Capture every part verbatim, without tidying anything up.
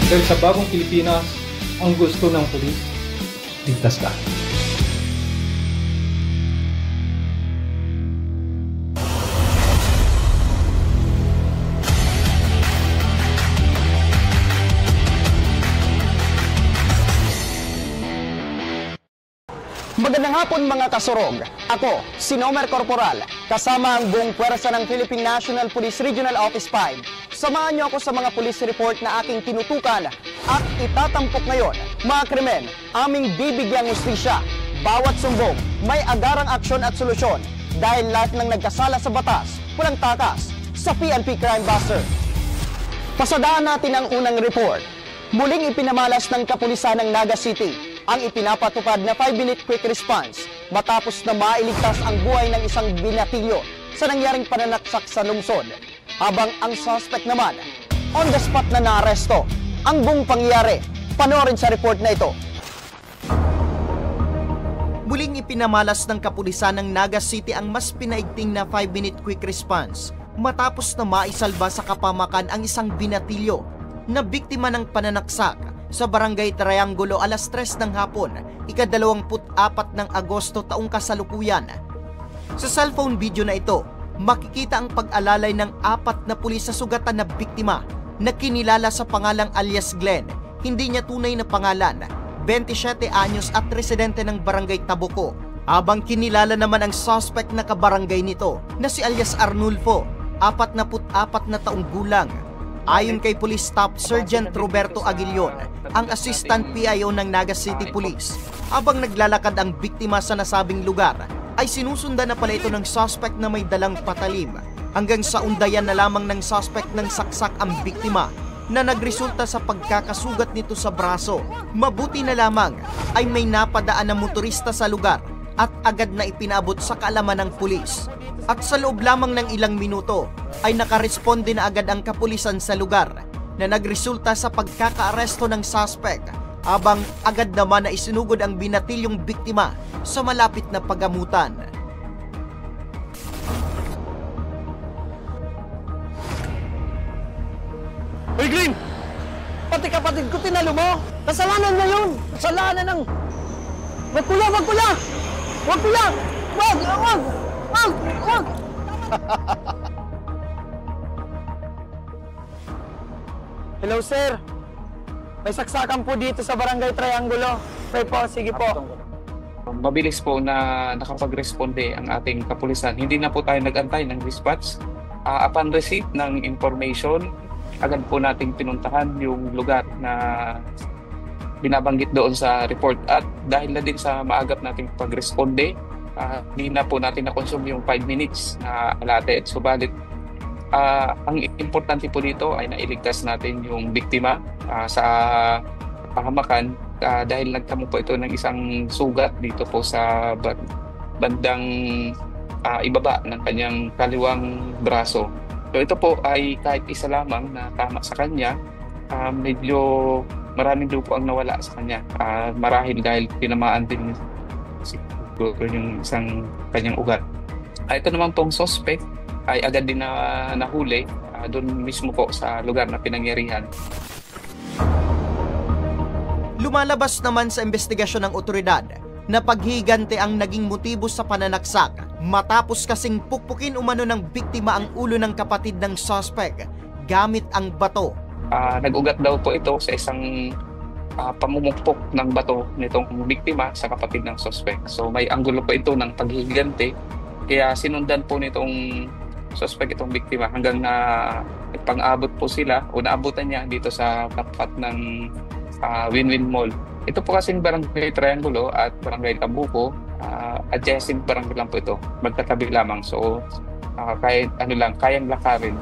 Dahil sa bagong Pilipinas, ang gusto ng pulis, ligtas ka. Magandang hapon, mga kasurog. Ako, si Nomer Corporal, kasama ang buong pwersa ng Philippine National Police Regional Office five. Samahan niyo ako sa mga police report na aking tinutukan at itatampok ngayon. Mga krimen, aming bibigyang hustisya. Bawat sumbong, may agarang aksyon at solusyon. Dahil lahat ng nagkasala sa batas, walang takas. Sa P N P Crime Buster. Pasadaan natin ang unang report. Muling ipinamalas ng kapulisan ng Naga City ang ipinapatupad na five-minute quick response matapos na mailigtas ang buhay ng isang binatilyo sa nangyaring pananaksak sa lungsod, habang ang suspect naman on the spot na naaresto. Ang buong pangyayari, panoorin sa report na ito. Muling ipinamalas ng kapulisan ng Naga City ang mas pinaigting na five-minute quick response matapos na maisalba sa kapamakan ang isang binatilyo na biktima ng pananaksak sa Barangay Triangulo alas tres ng hapon, ikadalawamput-apat ng Agosto taong kasalukuyan. Sa cellphone video na ito, makikita ang pag-alalay ng apat na pulis sa sugatan na biktima na kinilala sa pangalang alias Glenn, hindi niya tunay na pangalan, bente siyete anyos at residente ng Barangay Tabuco. Habang kinilala naman ang suspect na kabarangay nito na si alias Arnulfo, apatnapu't-apat na taong gulang. Ayon kay Police Staff Sergeant Roberto Aguilion, ang Assistant P I O ng Naga City Police, habang naglalakad ang biktima sa nasabing lugar, ay sinusundan na pala ito ng suspect na may dalang patalim, hanggang sa undayan na lamang ng suspect ng saksak ang biktima na nagresulta sa pagkakasugat nito sa braso. Mabuti na lamang ay may napadaan na motorista sa lugar at agad na ipinaabot sa kaalaman ng pulis. At sa loob lamang ng ilang minuto ay nakaresponde na agad ang kapulisan sa lugar, na nagresulta sa pagkakaaresto ng suspect, habang agad naman na isinugod ang binatilyong biktima sa malapit na pagamutan. Hoy, Glenn! Pati kapatid ko tinalo mo? Kasalanan mo yun! Kasalanan ng... Wag, kuya! Wag, kuya! Wag, kuya! Wag! Wag! Wag! Wag! Hello, sir. May saksakan po dito sa Barangay Triangulo. Okay po, sige po. Mabilis po na nakapag-responde ang ating kapulisan. Hindi na po tayo nag-antay ng dispatch. Ah, upon receipt ng information, agad po nating pinuntahan yung lugar na binabanggit doon sa report. At dahil na din sa maagap nating pagresponde, ah, hindi na po natin na-consume yung five minutes na allotted. Subalit, ah, ang importante po dito ay nailigtas natin yung biktima, ah, sa pahamakan, ah, dahil nagtamo po ito ng isang sugat dito po sa ba-, bandang, ah, ibaba ng kanyang kaliwang braso. So ito po ay kahit isa lamang na tama sa kanya, ah, medyo maraming dugo ang nawala sa kanya. Ah, marahil dahil tinamaan din siguro yung isang kanyang ugat. Ah, ito naman pong suspect ay agad din na nahuli, ah, doon mismo po sa lugar na pinangyarihan. Lumalabas naman sa imbestigasyon ng otoridad na paghihigante ang naging motibo sa pananaksak, matapos kasing pukpukin umano ng biktima ang ulo ng kapatid ng suspect gamit ang bato. Ah, nag-ugat daw po ito sa isang, ah, pamumukpok ng bato nitong biktima sa kapatid ng suspect. So may anggulo po ito ng paghihigante, kaya sinundan po nitong suspect itong biktima hanggang na pang-abot po sila o naabutan niya dito sa tapat ng, ah, Win-Win Mall. Ito po kasing Barangay Triangulo at Barangay Tabuco, ah, adjacent barangay lang po ito. Magkatabi lamang. So, ah, kahit ano lang, kayang lakarin.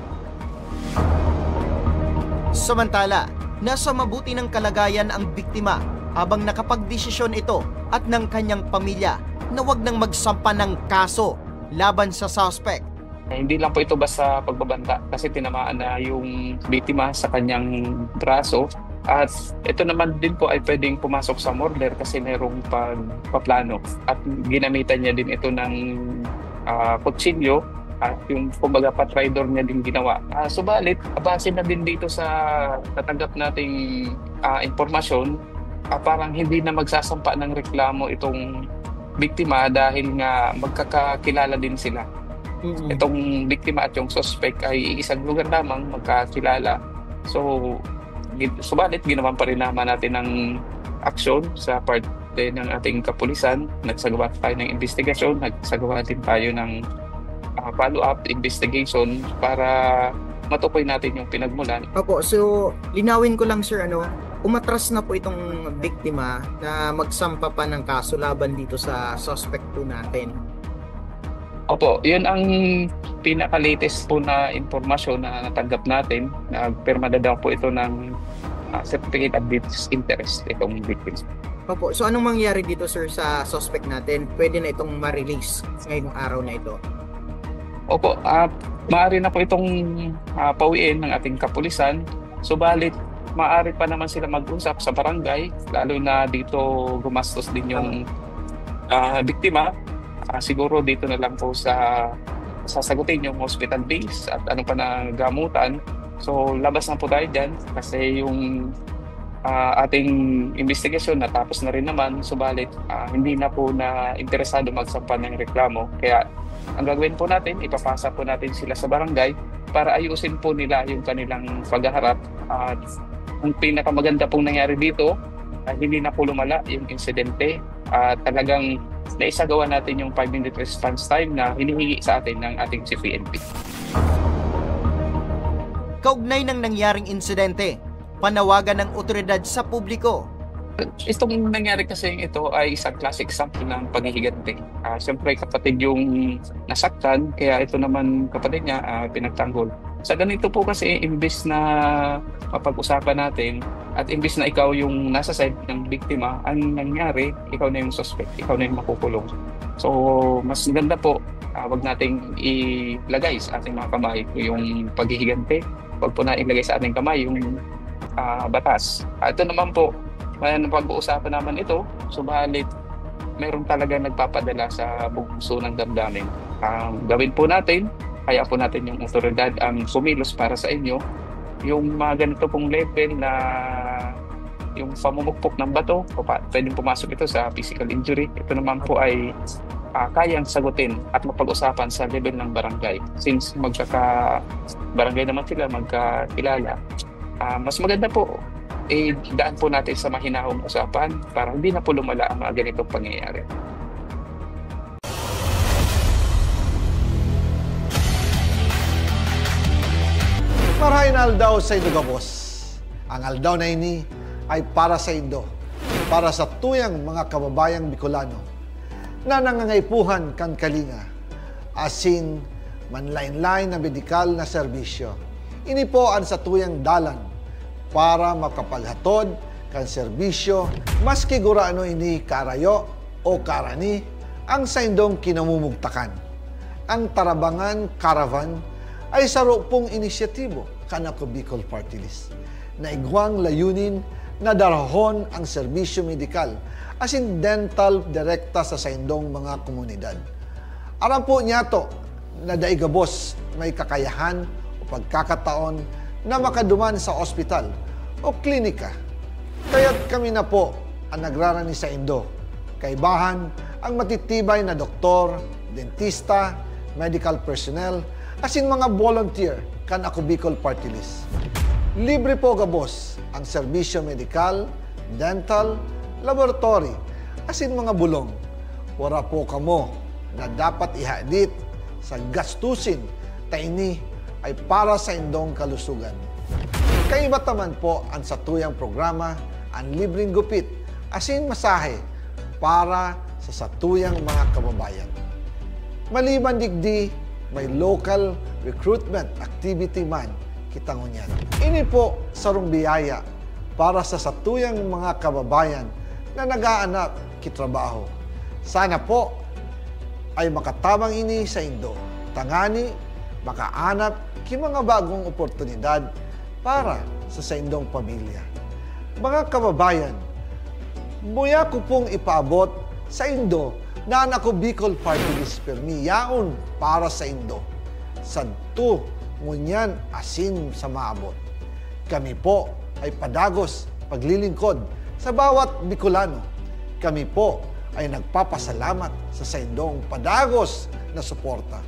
Samantala, nasa mabuti ng kalagayan ang biktima habang nakapagdesisyon ito at ng kanyang pamilya na wag nang magsampa ng kaso laban sa suspect. Hindi lang po ito basta pagbabanta kasi tinamaan na yung biktima sa kanyang braso. At ito naman din po ay pwedeng pumasok sa murder kasi merong pagpaplano. At ginamitan niya din ito ng, ah, kutsilyo at yung, kumbaga, patraidor niya din ginawa. Ah, subalit, base na din dito sa natanggap nating, ah, impormasyon, ah, parang hindi na magsasampa ng reklamo itong biktima dahil nga magkakakilala din sila. Mm. Itong biktima at yung suspect ay iisang lugar lamang, magkakilala. So, gin-, subalit ginawan pa rin naman natin ng aksyon sa parte ng ating kapulisan. Nagsagawa tayo ng investigasyon, nagsagawa din tayo ng, ah, follow-up investigation para matukoy natin yung pinagmulan. Opo, so linawin ko lang, sir, ano, umatras na po itong biktima na magsampa pa ng kaso laban dito sa suspect po natin. Opo, yun ang pinaka-latest po na impormasyon na natanggap natin. Nagpirma na daw po ito ng, ah, certificate of disinterest itong victim. Opo, so anong mangyayari dito, sir, sa suspect natin? Pwede na itong ma-release ngayong araw na ito? Opo, ah, maaari na po itong, ah, pauwiin ng ating kapulisan. Subalit, maaari pa naman sila mag-usap sa barangay, lalo na dito gumastos din yung, ah, biktima. Ah, siguro dito na lang po sa sasagutin yung hospital bills at ano pa na gamutan. So, labas na po tayo dyan kasi yung, ah, ating investigasyon natapos na rin naman. Subalit, ah, hindi na po na interesado magsampa ng reklamo. Kaya, ang gagawin po natin, ipapasa po natin sila sa barangay para ayusin po nila yung kanilang paghaharap. At ang pinakamaganda pong nangyari dito, ah, hindi na po lumala yung insidente. Ah, talagang naisagawa natin yung five-minute response time na hinihingi sa atin ng ating C P N P. Kaugnay ng nangyaring insidente, panawagan ng otoridad sa publiko. Itong nangyari kasi ito ay isang classic example ng paghihiganti. Ah, siyempre, kapatid yung nasaktan, kaya ito naman kapatid niya, ah, pinagtanggol. Sa ganito po kasi, imbis na mapag-usapan natin at imbis na ikaw yung nasa side ng biktima, ang nangyari, ikaw na yung suspect, ikaw na yung makukulong. So, mas maganda po, ah, wag nating ilagay sa ating mga kamay yung paghihiganti. Wag po na ilagay sa ating kamay yung, ah, batas. Ah, ito naman po, may pag-uusapan naman ito, subalit meron talaga nagpapadala sa bugso ng damdamin. Ang gawin po natin, hayaan po natin yung otoridad ang kumilos para sa inyo. Yung mga ganito pong level na yung pamumukpok ng bato, o pa, pwedeng pumasok ito sa physical injury. Ito naman po ay, ah, kayang sagutin at mapag-usapan sa level ng barangay. Since magkaka-barangay naman sila, magkakilala, ah, mas maganda po, eh, daan po natin sa mahinahong usapan para hindi na po lumala ang mga ganitong pangyayari. Marahay na aldaw sa indo gabos. Ang aldaw na ini ay para sa indo, para sa tuyang mga kababayang Bicolano na nangangaipuhan kan kalinga, asin manlaen-laen na medikal na serbisyo. Ini po an satuyang dalan para makapaghatod kan serbisyo, maski gurano ini kaarayo o kaarani ang saindong kinamumugtakan. Ang Tarabangan Caravan ay saro pong inisyatibo kan Ako Bicol Party List na igwang layunin na darahon ang serbisyo medikal asin dental direkta sa saindong mga komunidad. Aram po niyato na dai gabos may kakayahan o pagkakataon na makaduman sa ospital o klinika. Kaya't kami na po ang nagrarani saindo. Kaibahan ang matitibay na doktor, dentista, medical personnel, asin mga volunteer kan Ako Bicol Party List. Libre po gabos ang serbisyo medikal, dental, laboratory, asin mga bulong. Wara po kamo na dapat ihadit sa gastusin ta ini ay para saindong kalusugan. Kaiba ta man po an satuyang programa, an libreng gupit asin masahe para sa satuyang mga kababayan. Maliban digdi, may local recruitment activity man kita ngunyan. Ini po sarong biyaya para sa satuyang mga kababayan na nag-aanap ki trabaho. Sana po ay makatabang ini saindo, tangani makaanap ki mga bagong oportunidad para sa saindong pamilya. Mga kababayan, muya ko pong ipaabot saindo na an Ako Bicol Party List pirmi yaon para saindo. sadto, ngunyan asin sa maabot. Kami po ay padagos paglilingkod sa bawat Bicolano. Kami po ay nagpapasalamat sa saindong padagos na suporta.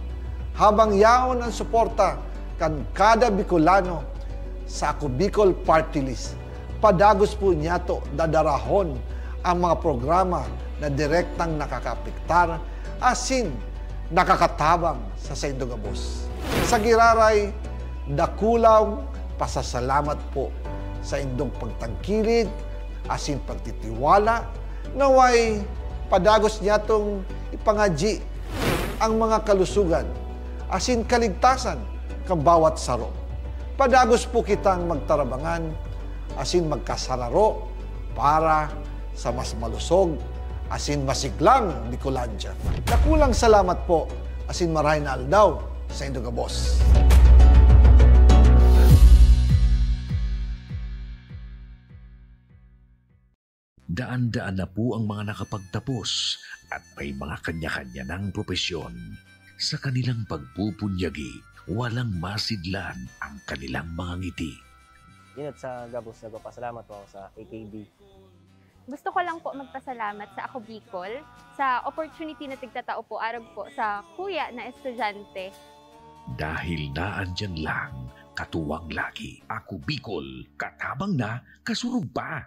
Habang yaon ang suporta kan kada Bicolano sa Ako Bicol Party List, padagos po niyato dadarahon ang mga programa na direktang nakakaapektar asin nakakatabang sa saindo gabos. Sa giraray, dakulang pasasalamat po sa indong pagtangkilik asin pagtitiwala. Naway padagos niyatong ipangadyi ang mga kalusugan asin kaligtasan kan bawat saro. Padagos po kitang magtarabangan asin magkasararo para sa mas malusog asin masiglang Bicolandia. Dakulang salamat po asin marahay na aldaw sa indo gabos. Daan-daan na po ang mga nakapagtapos at may mga kanya-kanya ng propesyon. Sa kanilang pagpupunyagi, walang masidlan ang kanilang mga ngiti. Inot sa gabos, nagpapasalamat po ako sa A K B. Gusto ko lang po magpasalamat sa Ako Bicol sa opportunity na tigtatao po arog po sa kuya na estudyante. Dahil naandyan lang, katuwang lagi. Ako Bicol, katabang na, kasurog pa.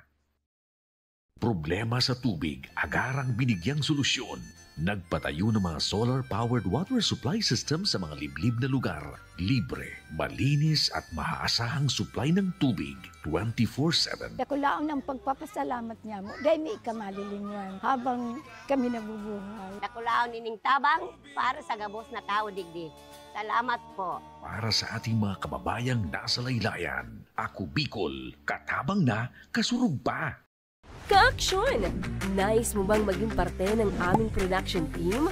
Problema sa tubig, agarang binigyang solusyon. Nagpatayo ng mga solar-powered water supply system sa mga liblib na lugar. Libre, malinis at maaasahang supply ng tubig twenty-four seven. Dakulaon ang pagpapasalamat niamo dahil may ika malilinwan habang kami nabubuhay. Dakulaon ining tabang para sa gabos na tawo digdi. Salamat po. Para sa ating mga kababayang nasa laylayan, Ako Bicol, katabang na, kasurog pa! Kaaksyon! Nais mo bang maging parte ng aming production team?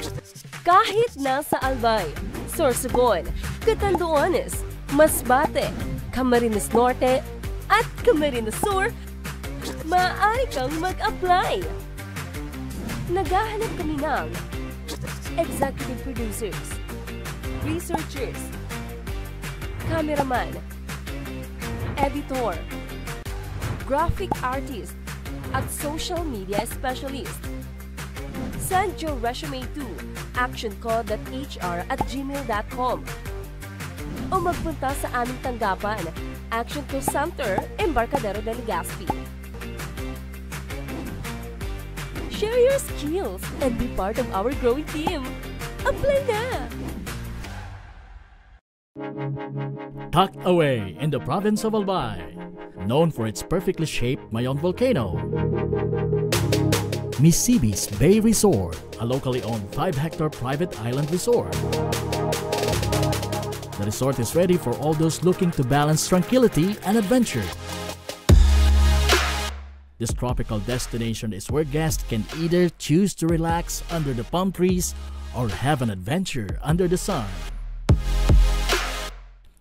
Kahit nasa Albay, Sorsogon, Catanduanes, Masbate, Camarines Norte, at Camarines Sur, maaari kang mag-apply. Naghahanap kami ng executive producers, researchers, cameraman, editor, graphic artist, at social media specialist. Send your resume to actioncall dot h r at gmail dot com o magpunta sa aming tanggapan, Action Call Center, Embarcadero de Legazpi. Share your skills and be part of our growing team. Apply na! Tucked away in the province of Albay, known for its perfectly shaped Mayon volcano, Misibis Bay Resort, a locally owned five-hectare private island resort. The resort is ready for all those looking to balance tranquility and adventure. This tropical destination is where guests can either choose to relax under the palm trees or have an adventure under the sun.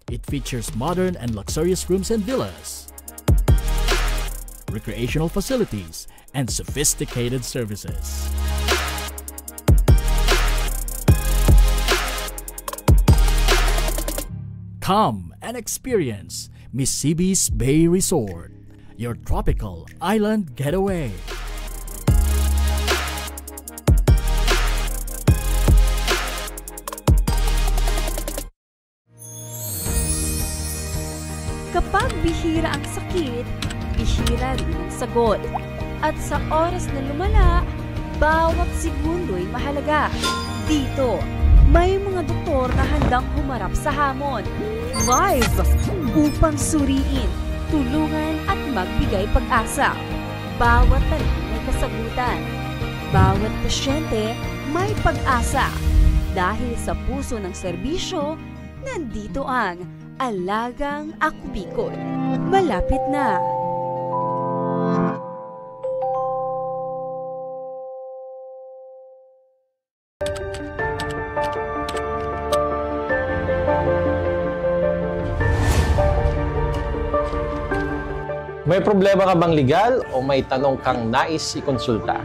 It features modern and luxurious rooms and villas, recreational facilities, and sophisticated services. Come and experience Misibis Bay Resort, your tropical island getaway. Kapag bihira ang sakit, bihira rin ang sagot. At sa oras na lumala, bawat segundo'y mahalaga. Dito, may mga doktor na handang humarap sa hamon. Live! Upang suriin, tulungan at magbigay pag-asa. Bawat tanong may kasagutan. Bawat pasyente may pag-asa. Dahil sa puso ng serbisyo, nandito ang Alagang Ako Bicol. Malapit na! May problema ka bang legal o may tanong kang nais ikonsulta?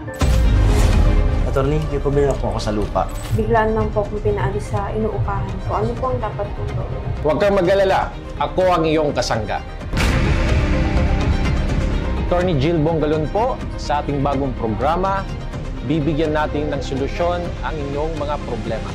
Attorney, may problema po ako sa lupa. Biglaan lang po akong pinaalis sa inuupahan ko. Ano po ang dapat kong gawin? Huwag kang mag-alala. Ako ang iyong kasangga. Attorney Jill Bongalon po, sa ating bagong programa, bibigyan natin ng solusyon ang inyong mga problema.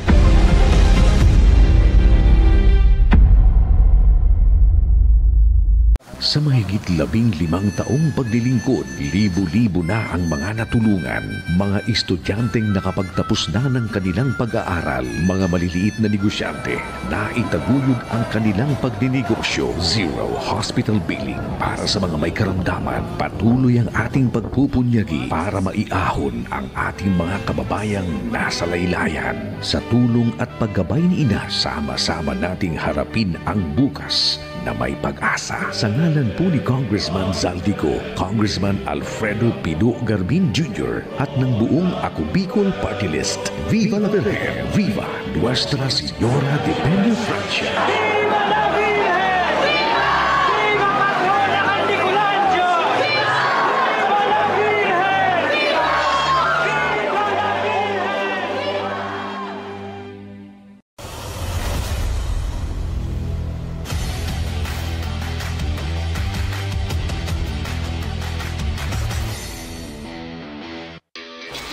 Sa mahigit labing limang taong paglilingkod, libo-libo na ang mga natulungan, mga estudyanteng nakapagtapos na ng kanilang pag-aaral, mga maliliit na negosyante na itaguyod ang kanilang pagninegosyo. Zero hospital billing para sa mga may karamdaman. Patuloy ang ating pagpupunyagi para maiahon ang ating mga kababayang nasa laylayan. Sa tulong at paggabay ni Ina, sama-sama nating harapin ang bukas na may pag-asa. Sa ngalan po ni Congressman Zaldy Co, Congressman Alfredo Pido Garbin Junior at ng buong Ako Bicol Party List, Viva la Virgen! Viva Nuestra Señora de Peña Francia! Viva la Virgen! Viva Patrona Candiculandia! Viva la Virgen! Viva la Virgen!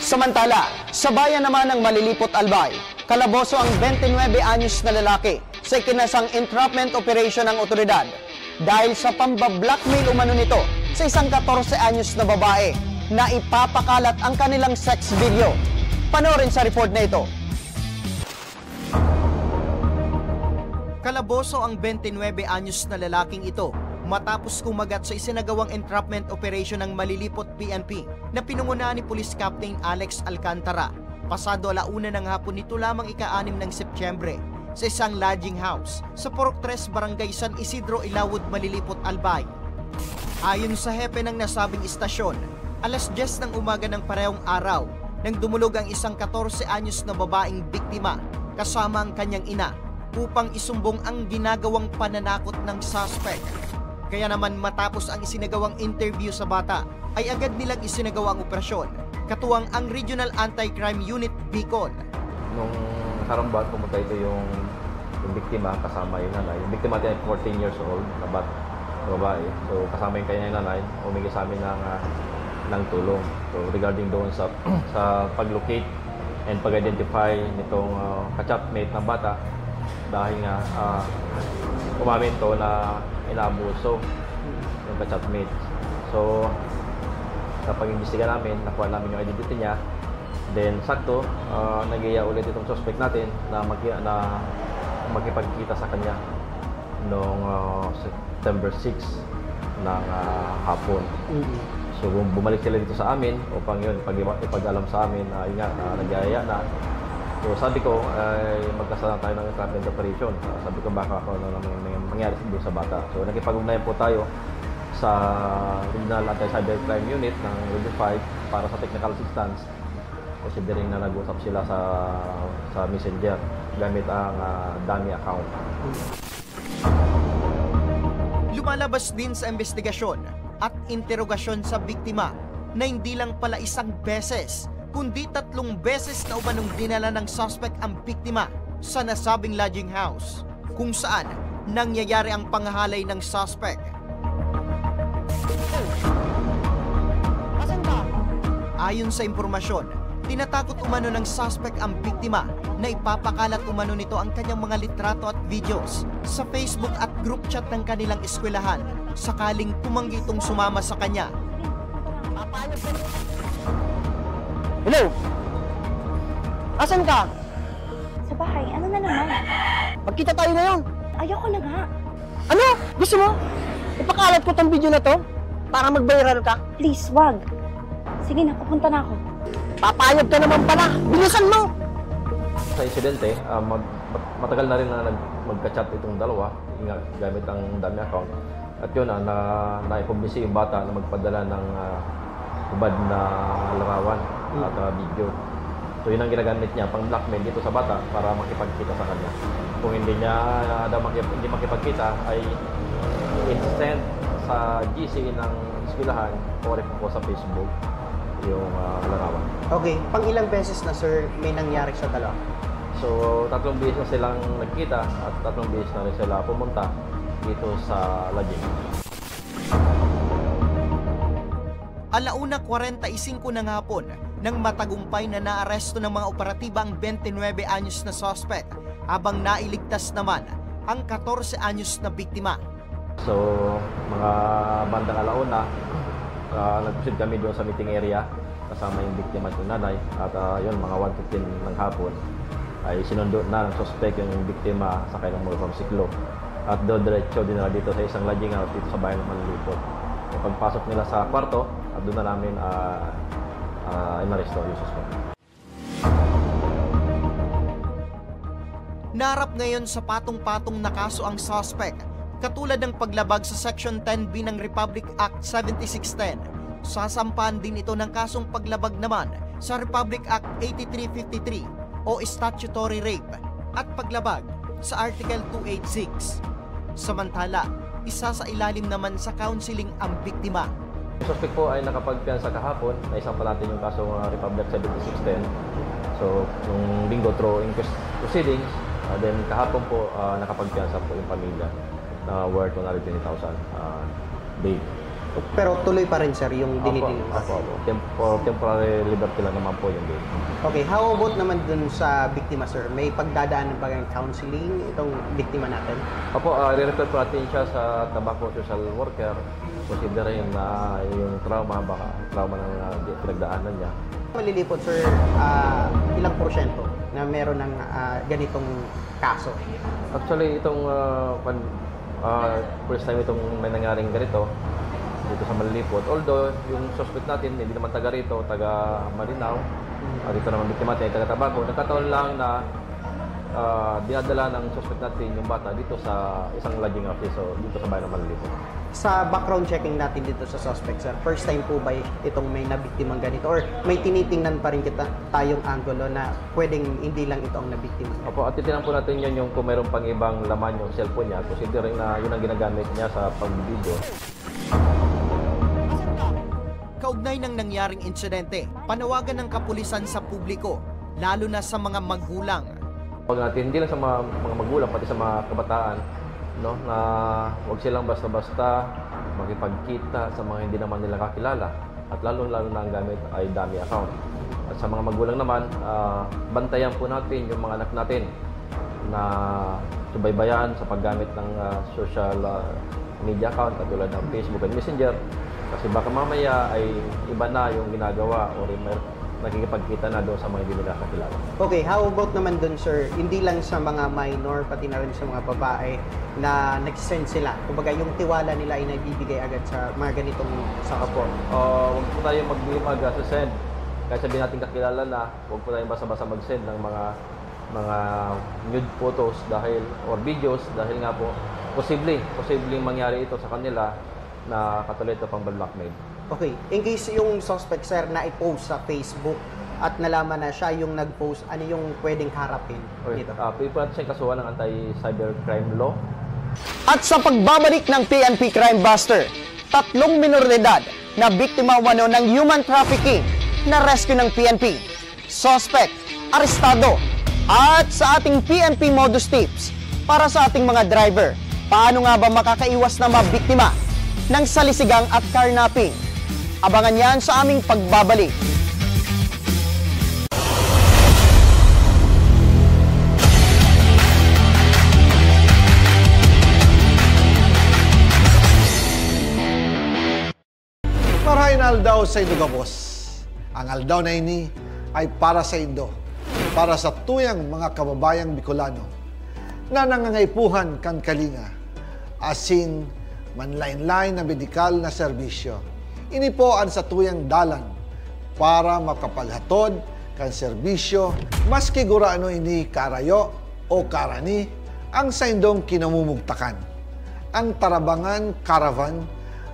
Samantala, sabayan naman ng Malilipot Albay, kalaboso ang twenty-nine anyos na lalaki sa ikinasang entrapment operation ng otoridad dahil sa pambablackmail umano nito sa isang katorse anyos na babae na ipapakalat ang kanilang sex video. Panoorin sa report na ito. Kalaboso ang twenty-nine anyos na lalaking ito matapos kumagat sa isinagawang entrapment operation ng Malilipot P N P na pinangunahan ni Police Captain Alex Alcantara, pasado ala una ng hapon nito lamang ika-anim ng Setyembre, sa isang lodging house sa Purok Tres, Barangay San Isidro, Ilawod, Malilipot, Albay. Ayon sa hepe ng nasabing istasyon, alas dyes ng umaga ng parehong araw nang dumulog ang isang katorse anyos na babaeng biktima kasama ang kanyang ina upang isumbong ang ginagawang pananakot ng suspect. Kaya naman, matapos ang isinagawang interview sa bata, ay agad nilang isinagawa ang operasyon, katuwang ang Regional Anti-Crime Unit Bicol. Nung nakarambal, pumunta ito yung, yung biktima kasama yung nanay. Yung biktima natin ay fourteen years old, na bat-, na babae. So, kasama yung kanyang nanay, humingi sa amin ng, ah, ng tulong. So, regarding doon sa, sa pag-locate and pag-identify nitong, ah, ka-chatmate ng bata, dahil nga, ah, umamin to na inaabuso yung ka-chatmate. So, sa pag-imbestiga namin, nakuha namin yung identity niya. Then, sakto, ah, nag-iya ulit itong suspect natin na maki-, na makipagkita sa kanya noong, ah, September six ng, ah, hapon. Mm. So, bum-, bumalik sila dito sa amin upang yun, ipag-, ipag-alam sa amin na, yun nga, ah, nagyayaya na. So, sabi ko, ay magkasama tayo ng entrapment operation. Ah, sabi ko, baka kung ano na may, may mangyari doon sa bata. So, nakipag-ugnayan po tayo sa Regional Anti-Cybercrime Unit ng Region five para sa technical assistance. Considering na nag-usap sila sa, sa Messenger gamit ang, ah, dummy account. Lumalabas din sa imbestigasyon at interogasyon sa biktima na hindi lang pala isang beses, kundi tatlong beses na umanong dinala ng suspect ang biktima sa nasabing lodging house, kung saan nangyayari ang panghahalay ng suspect. Asan ka? Ayon sa impormasyon, tinatakot umano ng suspect ang biktima na ipapakalat umano nito ang kanyang mga litrato at videos sa Facebook at group chat ng kanilang eskwelahan sakaling tumanggi itong sumama sa kanya. Hello? Asan ka? Sa bahay, ano na naman? Magkita tayo ngayon. Ayoko na nga. Ano? Gusto mo? Ipakalat ko tong video na to para mag-viral ka? Please, wag. Sige na, pupunta na ako. Papayag ka naman pala. Bilisan mo! Sa insidente, ah, mag-, mat-, matagal na rin na nag-, magka-chat itong dalawa, yun nga, gamit ang dummy account. At yun, ah, na, naipublish yung bata na magpadala ng, ah, hubad na larawan Mm. at, ah, video. So, yun ang ginagamit niya, pang blackmail dito sa bata para makipagkita sa kanya. Kung hindi niya, ah, daw makip-, hindi makipagkita, ay i-send sa G C ng eskwelahan o rin po sa Facebook. yung, ah, larawan. Okay, pang ilang beses na, sir, may nangyari sa dalawa? So, tatlong beses na silang nagkita at tatlong beses na rin sila pumunta dito sa Lajing. Alauna kwarenta y singko ng hapon nang matagumpay na naaresto ng mga operatiba ang twenty-nine anyos na suspek, habang nailigtas naman ang katorse anyos na biktima. So, mga bandang alauna, ah, nag-proceed kami doon sa meeting area kasama yung biktima at yung nanay. At, ah, yun, mga one fifteen ng hapon ay sinundo na ng suspek yung biktima sa kanilang motorsiklo. At do diretso din na dito sa isang lajingan at dito sa bayan ng Manlipot. Yung pagpasok nila sa kwarto, at doon na namin, ah, ah, inaresto yung suspek. Naharap ngayon sa patong-patong na kaso ang suspek, katulad ng paglabag sa Section ten B ng Republic Act seventy-six ten. Sasampahan din ito ng kasong paglabag naman sa Republic Act eighty-three fifty-three o statutory rape at paglabag sa Article two eight six. Samantala, isasailalim naman sa counseling ang biktima. Yung suspek po ay nakapagpiyansa kahapon, naisampa natin yung kasong, ah, Republic seventy-six ten. So, nung Linggo, through inquest proceedings, ah, then kahapon po, ah, nakapagpiyansa po yung pamilya na worth one hundred twenty thousand, ah, bail. Pero tuloy pa rin, sir, yung Opo, dinidinig? Opo, opo. Temp-, for temporary liberty lang naman po yung bail. Okay, how about naman dun sa biktima, sir? May pagdadaanan ba kayong counseling itong biktima natin? Opo, ah, re-refer po natin siya sa Tabaco social worker. Considering na yung trauma, baka trauma ng, ah, di-, pinagdaanan niya. Manlilipot, sir, ah, ilang porsyento na meron ng, ah, ganitong kaso? Actually, itong, ah, pan-, ah, first time itong may nangyaring ganito dito sa Manlilipot. Although, yung suspect natin, hindi naman taga rito, taga Malinao. Mm. Ah, dito naman biktima natin ay taga Tabaco. Nagkataon lang na, ah, dinadala ng suspect natin yung bata dito sa isang lodging house, so, dito sa bayan ng Manlilipot. Sa background checking natin dito sa suspect, sir, first time po ba itong may nabiktimang ganito? Or may tinitingnan pa rin kita, tayong anggulo na pwedeng hindi lang ito ang nabiktima? Opo, at titingnan po natin yun, yung kung mayroon pang ibang laman yung cellphone niya, considering na yun ang ginagamit niya sa pag-video. Kaugnay ng nangyaring insidente, panawagan ng kapulisan sa publiko, lalo na sa mga magulang. Pag natin, hindi lang sa mga, mga magulang, pati sa mga kabataan, no, na huwag silang basta-basta makipagkita sa mga hindi naman nila kakilala. At lalong-lalo na ang gamit ay dummy account. At sa mga magulang naman, ah, bantayan po natin yung mga anak natin na subaybayan sa paggamit ng, ah, social, ah, media account katulad ng Facebook and Messenger. Kasi baka mamaya ay iba na yung ginagawa or may nakikipagkita na doon sa mga hindi nila kakilala. Okay, how about naman dun, sir? Hindi lang sa mga minor, pati na rin sa mga babae na nagsisend sila. Kumbaga, yung tiwala nila ay naibibigay agad sa mga ganitong sangka po. Ah, huwag po tayo mag-, mag-send. Kahit sabihin natin kakilala na, huwag po tayong basta-basta mag-send ng mga, mga nude photos dahil, or videos dahil nga po, posible, posibleng mangyari ito sa kanila na katulad ito pang blackmail. Okay. In case yung suspect, sir, na i-post sa Facebook at nalaman na siya yung nag-post, ano yung pwedeng harapin Okay. dito? Ah, pwede po natin siyang kasuhan ng anti-cybercrime law. At sa pagbabalik ng P N P Crime Buster, tatlong minor de edad na biktima umano ng human trafficking na rescue ng P N P. Suspect, arestado. At sa ating P N P Modus Tips, para sa ating mga driver, paano nga ba makakaiwas na mabiktima ng salisigang at carnapping? Abangan yan sa aming pagbabalik. Marahay na aldaw saindo gabos. Ang aldaw na ini ay para saindo, para sa tuyang mga kababayang Bicolano na nangangaipuhan kan kalinga, asin manlaen-laen na medikal na serbisyo. Ini po an satuyang dalan para makapaghatod kan serbisyo, maski gurano ini karayo o karani ang saindong kinamumugtakan. Ang Tarabangan Caravan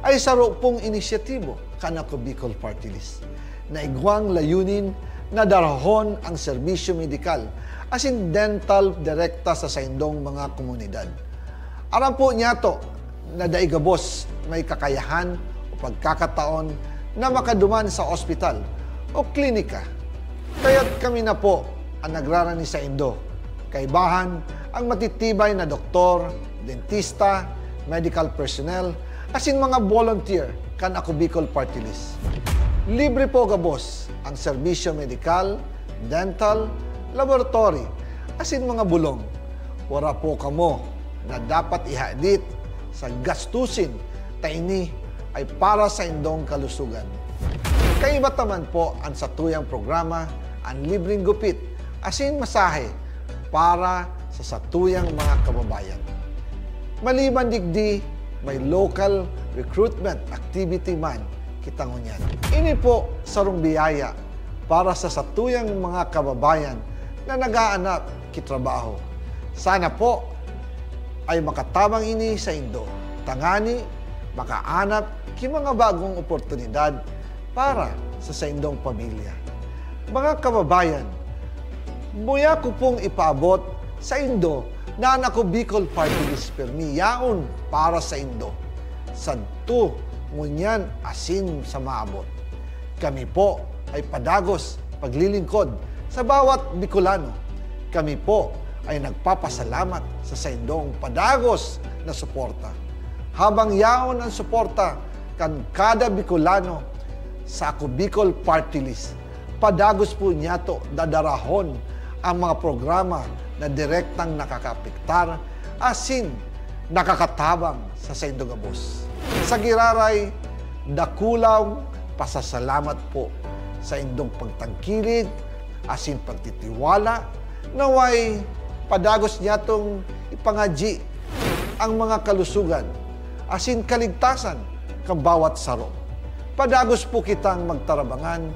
ay saro pong inisyatibo kan Ako Bicol Party List na igwang layunin na darahon ang serbisyo medikal asin dental direkta sa saindong mga komunidad. Aram po niyato na dai gabos may kakayahan o pagkakataon na makaduman sa ospital o klinika. Kaya't kami na po an nagrarani saindo. Kaibahan ang matitibay na doktor, dentista, medical personnel, asin mga volunteer kan Ako Bicol Party List. Libre po gabos ang serbisyo medikal, dental, laboratory, asin mga bulong. Wara po kamo na dapat ihadit sa gastusin ta ini ay para saindong kalusugan. Kaiba ta man po an satuyang programa, an libreng gupit asin masahe para sa satuyang mga kababayan. Maliban digdi, may local recruitment activity man kita ngunyan. Ini po sarong biyaya para sa satuyang mga kababayan na nag-aanap ki trabaho. Sana po ay makatabang ini saindo, tangani makaanap ki mga bagong oportunidad para sa saindong pamilya. Mga kababayan, muya ko pong ipaabot saindo na an Ako Bicol Party List pirmi yaon para saindo. Sadto, ngunyan asin sa maabot. Kami po ay padagos paglilingkod sa bawat Bicolano. Kami po ay nagpapasalamat sa saindong padagos na suporta. Habang yaon an suporta kan kada Bicolano sa Ako Bicol Party List, padagos po niyato dadarahon ang mga programa na direktang nakakaapektar asin nakakatabang sa saindo gabos. Sa giraray, dakulang pasasalamat po saindong pagtangkilik asin pagtitiwala. Naway padagos niyatong ipangadyi ang mga kalusugan asin kaligtasan kan bawat saro. Padagos po kitang magtarabangan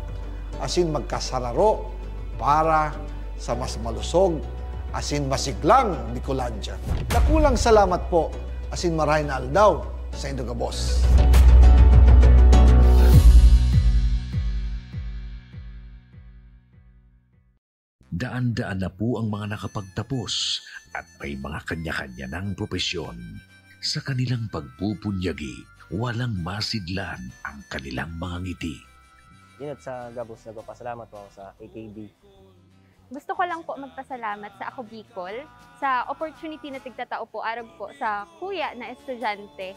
asin magkasararo para sa mas malusog asin masiglang Bicolandia. Dakulang salamat po asin marahay na aldaw saindo gabos. Daan-daan na po ang mga nakapagtapos at may mga kanya-kanya ng propesyon. Sa kanilang pagpupunyagi, walang masidlan ang kanilang mga ngiti. Inot sa gabos, nagpapasalamat po ako sa A K B. Gusto ko lang po magpasalamat sa Ako Bicol sa opportunity na tigtatao po arog po sa kuya na estudyante.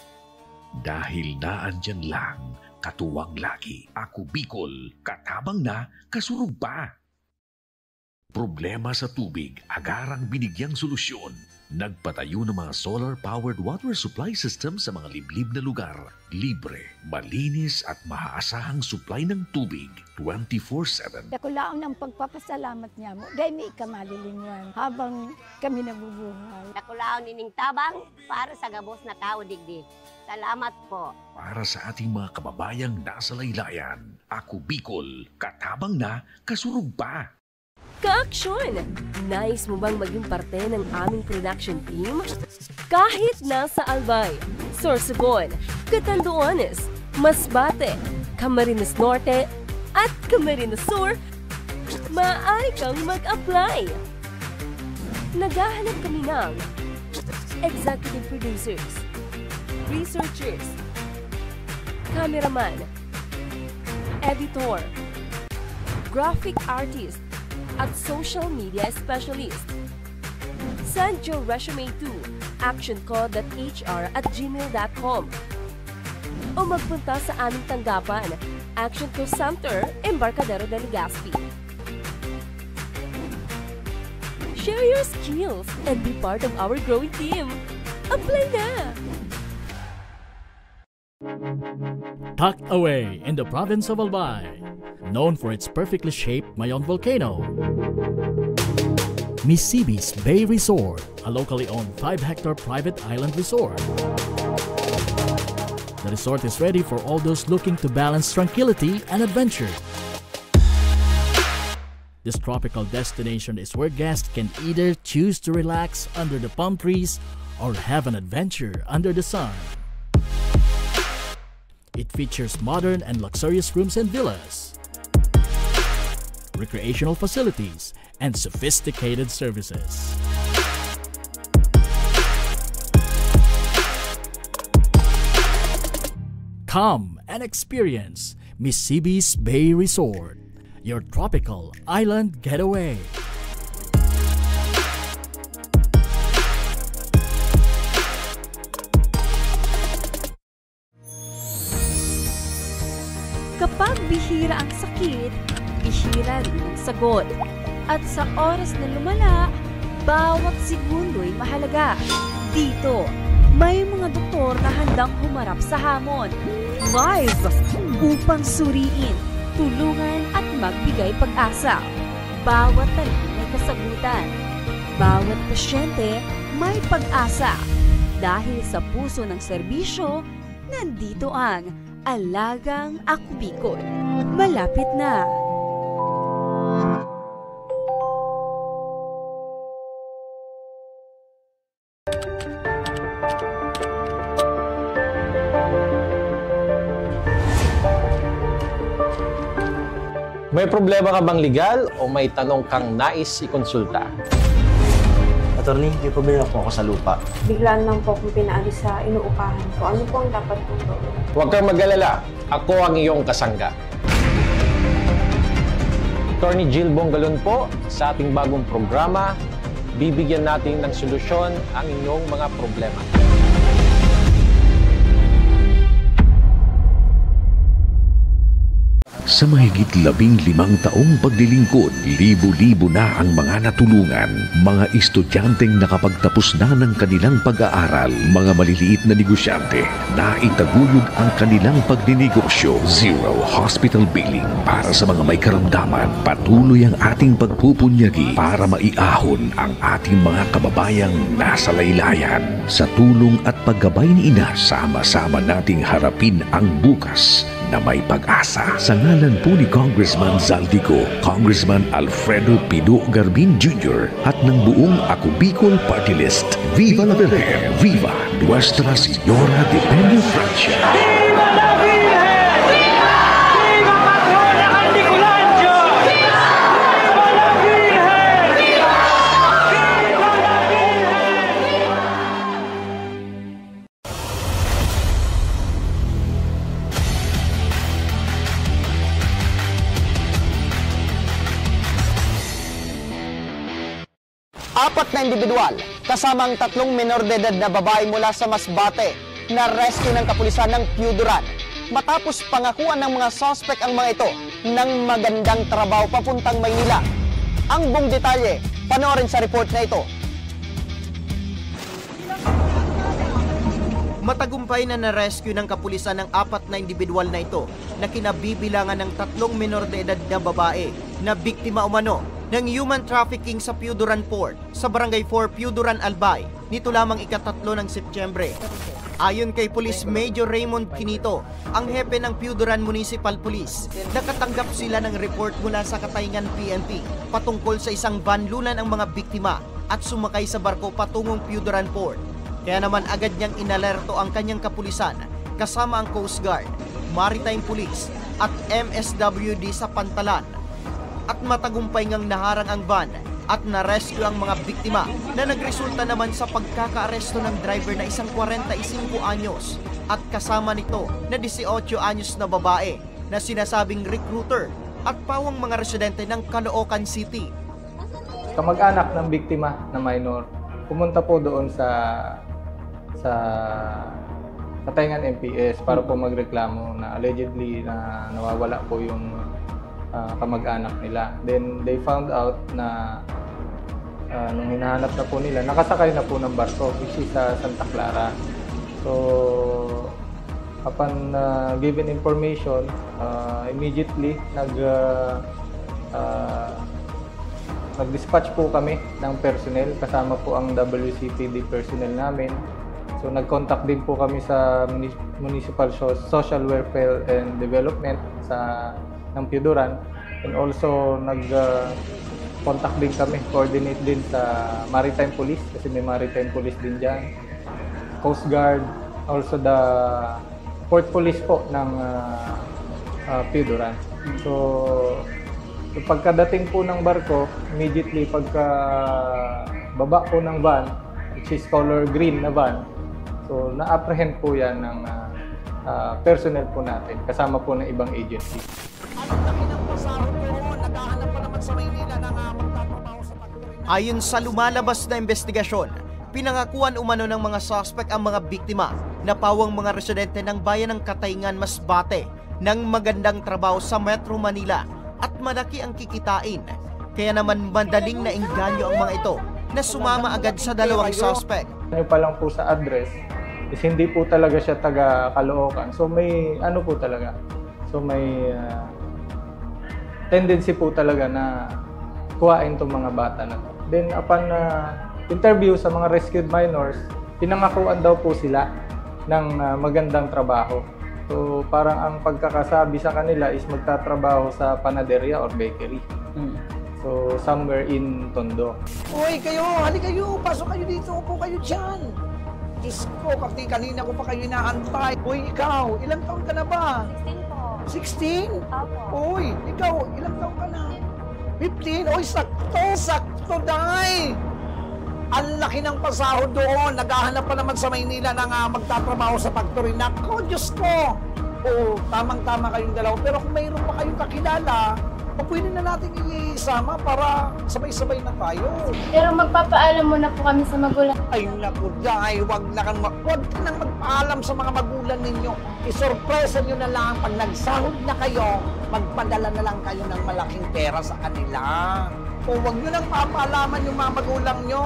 Dahil naandyan lang, katuwang lagi. Ako Bicol, katabang na, kasurog pa! Problema sa tubig, agarang binigyang solusyon. Nagpatayo ng mga solar-powered water supply system sa mga liblib na lugar. Libre, malinis at mahaasahang supply ng tubig twenty-four seven. Dakulaon ang pagpapasalamat niamo dahil may ika malilingwan habang kami nabubuhay. Dakulaon ining tabang para sa gabos na tawo digdi. Salamat po. Para sa ating mga kababayang nasa laylayan, Ako Bicol, katabang na, kasurog pa! Ka-aksyon! Nais mo bang maging parte ng aming production team? Kahit nasa Albay, Sorsogon, Catanduanes, Masbate, Camarines Norte, at Camarines Sur, maaari kang mag-apply! Naghahanap kami ng executive producers, researchers, cameraman, editor, graphic artist, at social media specialist. Send your resume to actionco.hr at gmail.com o magpunta sa aming tanggapan, Action Co Center, Embarcadero de Legazpi. Share your skills and be part of our growing team. Apply na! Tucked away in the province of Albay, known for its perfectly shaped Mayon volcano, Misibis Bay Resort, a locally owned five-hectare private island resort. The resort is ready for all those looking to balance tranquility and adventure. This tropical destination is where guests can either choose to relax under the palm trees or have an adventure under the sun. It features modern and luxurious rooms and villas, recreational facilities, and sophisticated services. Come and experience Misibis Bay Resort. your tropical island getaway. Kapag bihira ang sakit, bihira rin ang sagot. At sa oras na lumala, bawat segundo'y mahalaga. Dito, may mga doktor na handang humarap sa hamon. Live! Upang suriin, tulungan at magbigay pag-asa. Bawat tabi may kasagutan. Bawat pasyente may pag-asa. Dahil sa puso ng serbisyo, nandito ang Alagang Ako Bicol. Malapit na. May problema ka bang legal o may tanong kang nais ikonsulta? Attorney, may problema po ako sa lupa. Biglaan lang po akong pinaalis sa inuupahan ko. Ano po ang dapat kong gawin? Huwag kang mag-alala. Ako ang iyong kasangga. Attorney Jill Bongalon po sa ating bagong programa. Bibigyan natin ng solusyon ang inyong mga problema. Sa mahigit labing limang taong paglilingkod, libo-libo na ang mga natulungan, mga estudyanteng nakapagtapos na ng kanilang pag-aaral, mga maliliit na negosyante, naitaguyod ang kanilang pagninegosyo. Zero hospital billing para sa mga may karamdaman. Patuloy ang ating pagpupunyagi para maiahon ang ating mga kababayang nasa laylayan. Sa tulong at paggabay ni Ina, sama-sama nating harapin ang bukas na may pag-asa. Sa ngalan po ni Congressman Zaldy Co, Congressman Alfredo Pino Garbin Junior at ng buong Ako Bicol Party List, Viva la Virgen! Viva Nuestra Señora de Peña Francia! Viva la Virgen! Viva Patrona Kandiculancho! Viva la Virgen! Viva la Virgen! Apat na indibidwal, kasama ang tatlong menor de edad na babae mula sa Masbate, na-rescue ng kapulisan ng Piyuduran matapos pangakuan ng mga suspek ang mga ito ng magandang trabaho papuntang Maynila. Ang buong detalye, panoorin sa report na ito. Matagumpay na na-rescue ng kapulisan ang apat na indibidwal na ito na kinabibilangan ng tatlong menor de edad na babae na biktima umano ng human trafficking sa Piyuduran Port sa Barangay four Piyuduran, Albay nito lamang ikatatlo ng Setyembre. Ayon kay Police Major Raymond Quinito, ang hepe ng Piyuduran Municipal Police, nakatanggap sila ng report mula sa Katayngan P N P patungkol sa isang van lunan ang mga biktima at sumakay sa barko patungong Piyuduran Port. Kaya naman agad niyang inalerto ang kanyang kapulisan kasama ang Coast Guard, Maritime Police at M S W D sa pantalan. At matagumpay ngang naharang ang van at na-rescue ang mga biktima na nagresulta naman sa pagkakaaresto ng driver na isang kwarenta y singko anyos at kasama nito na disiotso anyos na babae na sinasabing recruiter at pawang mga residente ng Caloocan City. Kamag-anak ng biktima na minor pumunta po doon sa sa Katayngan M P S para po magreklamo na allegedly na nawawala po yung ah, kamag-anak nila. Then they found out na ah, nung hinahanap na po nila, nakasakay na po ng barko, which is sa Santa Clara. So upon ah, given information, ah, immediately nag ah, ah, nag-dispatch po kami ng personnel kasama po ang W C P D personnel namin. So nag-contact din po kami sa Muni- Municipal So- Social Welfare and Development sa ng Piyuduran, and also nag ah, contact din kami, coordinate din sa Maritime Police kasi may Maritime Police din diyan, Coast Guard, also the Port Police po ng ah, ah, Piyuduran. So, so pagkadating po ng barko, immediately pagka baba po ng van, which is color green na van, so na-apprehend po yan ng ah, ah, personnel po natin, kasama po ng ibang agency. Ang laki ng pasahod ko noon Ayon sa lumalabas na imbestigasyon, pinangakuan umano ng mga suspek ang mga biktima na pawang mga residente ng bayan ng Katayngan, Masbate, ng magandang trabaho sa Metro Manila at malaki ang kikitain. Kaya naman madaling naengganyo ang mga ito na sumama agad sa dalawang suspek. Ano pa lang po sa address is hindi po talaga siya taga Caloocan. So may ano po talaga. So may ah, tendency po talaga na kuhain tong mga bata na to. Then upon ah, interview sa mga rescued minors, pinangakuan daw po sila ng ah, magandang trabaho. So parang ang pagkakasabi sa kanila is magtatrabaho sa panaderia or bakery. So somewhere in Tondo. Uy, kayo, hali kayo, pasok kayo dito, upo kayo dyan. Diyos ko, kasi kanina ko pa kayo inaantay. Uy, ikaw, ilang taon ka na ba? sixteen po. sixteen? Opo. Uy, ikaw, ilang taon ka na? fifteen? Uy, sakto, sakto, day! Ang laki ng pasahod doon. Naghahanap pa naman sa Maynila ng ah, magtatrabaho sa factory. Nako, Diyos ko! Oo, tamang-tama kayong dalawa. Pero kung mayroon pa kayong kakilala, o pwede na natin isama para sabay-sabay na tayo. Pero magpapaalam muna po kami sa magulang. Ay naku, day, wag na kang, ma- wag ka nang magpaalam sa mga magulang ninyo. Isorpresa nyo na lang pag nagsahod na kayo, magpadala na lang kayo ng malaking pera sa kanila. O wag nyo nang papaalaman yung mga magulang nyo.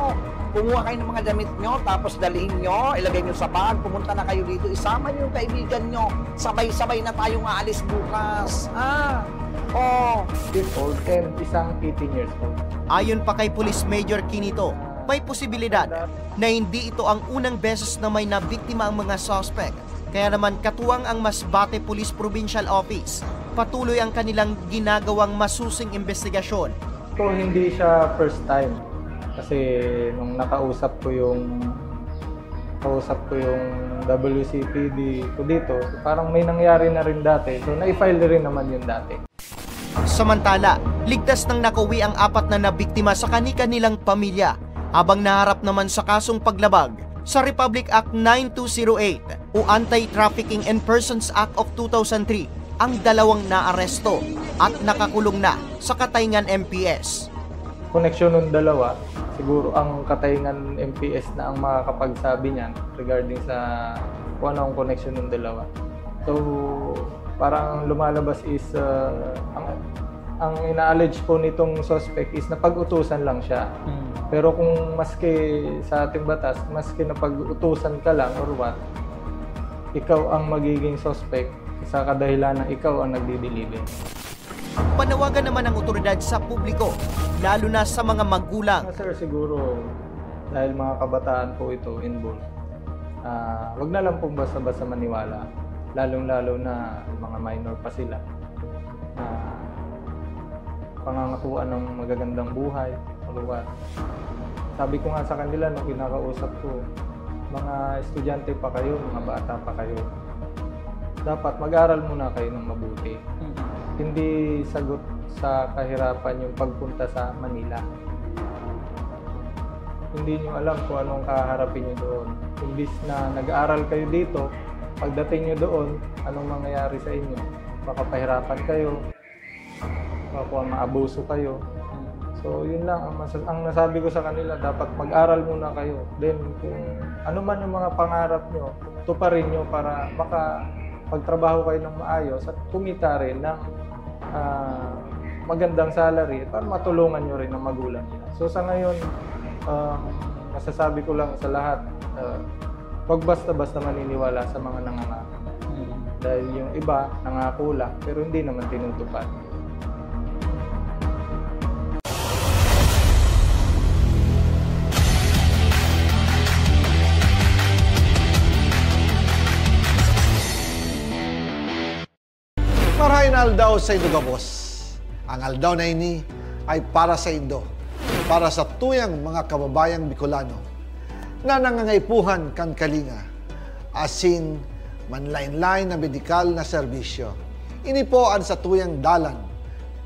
Kumuha kayo ng mga damit nyo, tapos dalhin nyo, ilagay nyo sa bag, pumunta na kayo dito, isama nyo yung kaibigan nyo, sabay-sabay na tayong aalis bukas. Ah, oh. Years old and isang eighteen years old. Ayon pa kay Police Major Kinito, may posibilidad na hindi ito ang unang beses na may nabiktima ang mga suspek. Kaya naman katuwang ang Masbate Police Provincial Office, patuloy ang kanilang ginagawang masusing imbestigasyon. So hindi siya first time. Kasi nung nakausap ko yung kausap ko yung W C P D ko dito, parang may nangyari na rin dati. So na-file rin naman yun dati. Samantala, ligtas nang nakauwi ang apat na nabiktima sa kani-kanilang pamilya, habang naharap naman sa kasong paglabag sa Republic Act nine two zero eight o Anti-Trafficking in Persons Act of two thousand three ang dalawang naaresto at nakakulong na sa Katayngan M P S. Koneksyon ng dalawa, siguro ang Katayngan M P S na ang makakapagsabi niyan regarding sa kung ano ang koneksyon ng dalawa. So, parang lumalabas is uh, ang ang ina-allege po nitong suspect is napag-utusan lang siya. Pero kung maski sa ating batas, maski napag-utusan ka lang or what, ikaw ang magiging suspect sa kadahilan na ikaw ang nagdi-deliver. Panawagan naman ng otoridad sa publiko, lalo na sa mga magulang. Sir, siguro dahil mga kabataan po ito involved, uh, wag na lang pong basta-basta maniwala, lalong-lalo na mga minor pa sila. Uh, pangangakuan ng magagandang buhay, or what. Sabi ko nga sa kanila nung kinakausap ko, mga estudyante pa kayo, mga bata pa kayo. Dapat mag-aral muna kayo ng mabuti. Hindi sagot sa kahirapan yung pagpunta sa Manila. Hindi nyo alam kung anong kaharapin nyo doon. Imbis na nag-aaral kayo dito, pagdating nyo doon, anong mangyayari sa inyo? Makapahirapan kayo, baka maabuso kayo. So, yun lang ang, masa- ang nasabi ko sa kanila, dapat mag-aral muna kayo. Then, kung ano man yung mga pangarap nyo, tuparin nyo para makapagtrabaho kayo ng maayos at kumita rin ng ah, magandang salary para matulungan nyo rin ang magulang nila. So sa ngayon, um, masasabi ko lang sa lahat, uh, huwag basta-basta maniniwala sa mga nangangako. Dahil yung iba, nangako lang, pero hindi naman tinutupad. Marahay na aldaw sa indo gabos. Ang aldaw na ini ay para sa indo, para sa tuyang mga kababayang Bicolano na nangangaipuhan kan kalinga, asin manlain-lain na medikal na serbisyo. Ini po an satuyang dalan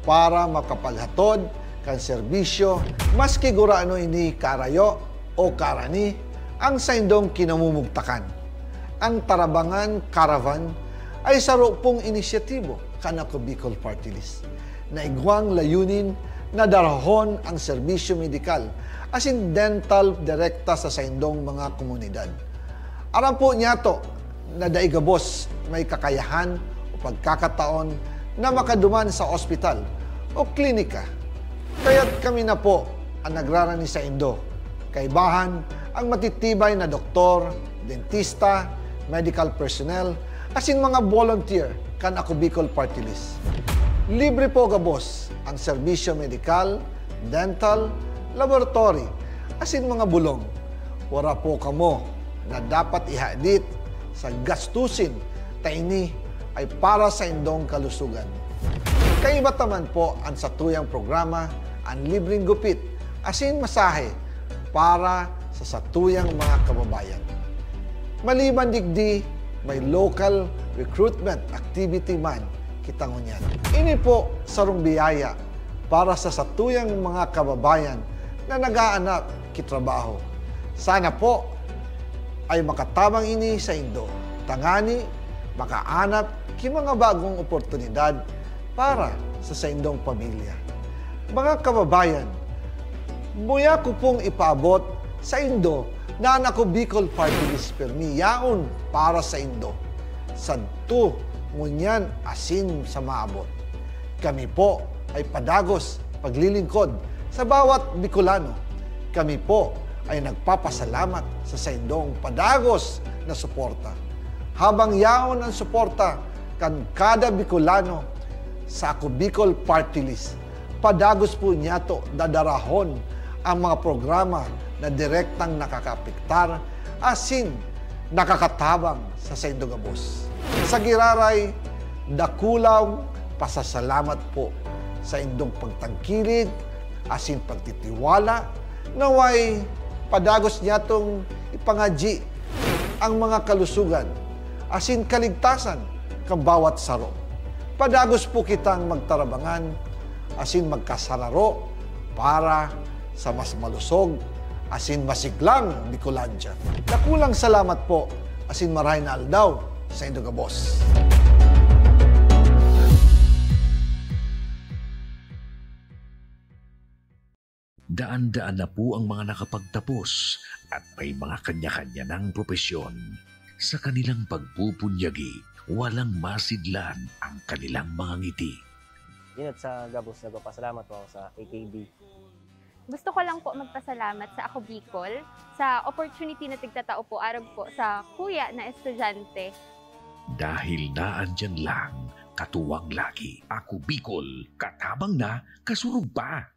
para makapaghatod kan serbisyo, maski gurano ini karayo o karani ang saindong kinamumugtakan. Ang Tarabangan Caravan ay saro pong inisyatibo kan Ako Bicol Party List na igwang layunin Nadarahon ang serbisyo medikal asin dental direkta sa saindong mga komunidad. Aram po niyato na dai gabos may kakayahan o pagkakataon na makaduman sa ospital o klinika. Kaya't kami na po ang nagrarani saindo. Kaibahan ang matitibay na doktor, dentista, medical personnel, asin mga volunteer kan Ako Bicol Party List. Libre po gabos ang serbisyo medikal, dental, laboratory, asin mga bulong. Wara po kamo na dapat ihadit sa gastusin ta ini ay para sa indong kalusugan. Kaiba ta man po an satuyang programa, an libreng gupit asin masahe para sa satuyang mga kababayan. Maliban digdi, may local recruitment activity man kita ngunyan. Ini po sarong biyaya para sa satuyang mga kababayan na nag-aanap ki trabaho. Sana po ay makatabang ini saindo, tangani makaanap ki mga bagong oportunidad para sa saindong pamilya. Mga kababayan, muya ko pong ipaabot saindo na an Ako Bicol Party List pirmi yaon para saindo, sadto, ngunyan asin sa maabot. Kami po ay padagos paglilingkod sa bawat Bicolano. Kami po ay nagpapasalamat sa saindong padagos na suporta. Habang yaon an suporta kan kada Bicolano sa Ako Bicol Party List, padagos po niyato dadarahon ang mga programa na direktang nakakaapektar asin nakakatabang sa saindo gabos. Sa giraray, dakulang pasasalamat po sa indong pagtangkilik asin pagtitiwala. Naway padagos niyatong ipangadyi ang mga kalusugan asin kaligtasan kan bawat saro. Padagos po kitang magtarabangan asin magkasararo para sa mas malusog asin masiglang Bicolandia. Dakulang salamat po asin marahay na aldaw saindo gabos. Daan-daan na po ang mga nakapagtapos at may mga kanya-kanya ng propesyon. Sa kanilang pagpupunyagi, walang masidlan ang kanilang mga ngiti. Inot sa gabos, nagpapasalamat po ako sa A K B. Gusto ko lang po magpasalamat sa Ako Bicol sa opportunity na tigtatao po arog po sa kuya na estudyante. Dahil naandiyan lang, katuwang lagi. Ako Bicol, katabang na, kasurog pa.